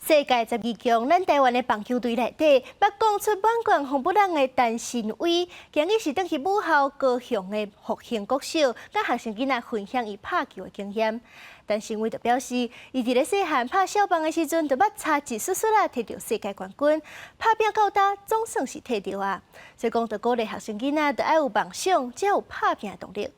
世界十二強，咱台灣的棒球隊內底，捌講出滿貫紅不讓的陳新偉，今日是轉去母校高雄的復興國小，佮學生囡仔分享伊拍球的經驗。陳新偉就表示，伊佇咧細漢拍少棒的時陣，就捌差一絲絲仔提著世界冠軍，拍拚到今總算是提著啊。所以講，著鼓勵學生囡仔，著愛有夢想，才有拍拚的動力。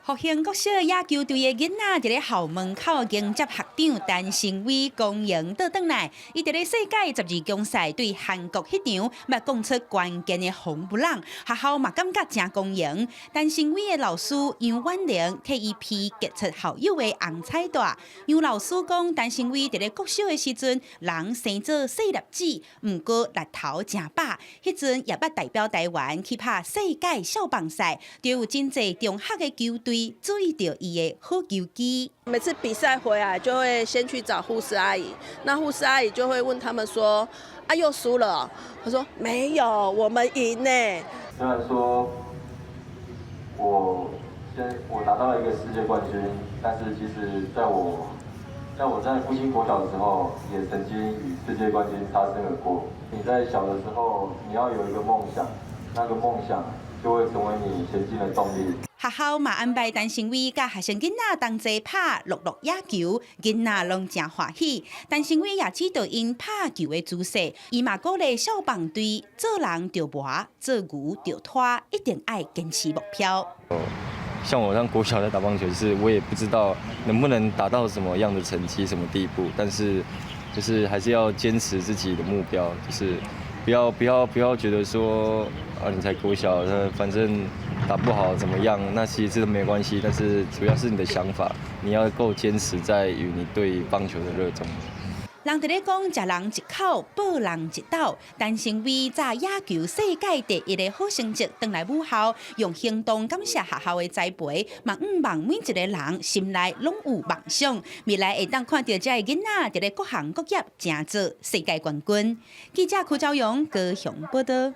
復興國小野球隊的囡仔佇咧校門口迎接學長陳新偉光榮倒轉來。伊佇咧世界十二強賽對韓國彼場，捌講出關鍵的紅不讓，學校嘛感覺誠光榮。陳新偉的老師楊婉玲替伊披傑出校友的紅彩帶。楊老師講，陳新偉佇咧國小的時陣，人生做細粒子，毋過力頭誠飽。彼陣也捌代表台灣去拍世界少棒賽，就有真濟中學的球隊注意著伊的好球技。每次比賽回來就會先去找護士阿姨，那護士阿姨就會問他們說：啊，又輸了？他說：沒有，我們贏呢。雖然說我拿到了一個世界冠軍，但是其實在復興國小的時候，也曾經與世界冠軍擦身而過。你在小的時候，你要有一個夢想，那個夢想就會成為你前進的動力。學校嘛安排陳新偉佮學生囡仔同齊拍樂樂野球，囡仔攏誠歡喜。陳新偉也指導𪜶拍球的姿勢，伊嘛鼓勵少棒隊做人著磨，做牛著拖，一定愛堅持目標。像我上國小在打棒球，是我也不知道能不能達到什麼樣的成績、什麼地步，但是就是還是要堅持自己的目標，就是不要覺得說啊，你才國小，反正打不好怎麼樣，那其實這都沒關係。但是主要是你的想法，你要夠堅持在於你對棒球的熱衷。人佇咧講，食人一口，報人一斗。陳新偉紮野球世界第一的好成績，轉來母校，用行動感謝學校的栽培，嘛向望每一個人心內攏有夢想，未來會當看著這个囡仔佇咧各行各業成做世界冠軍。記者柯昭勇高雄報道。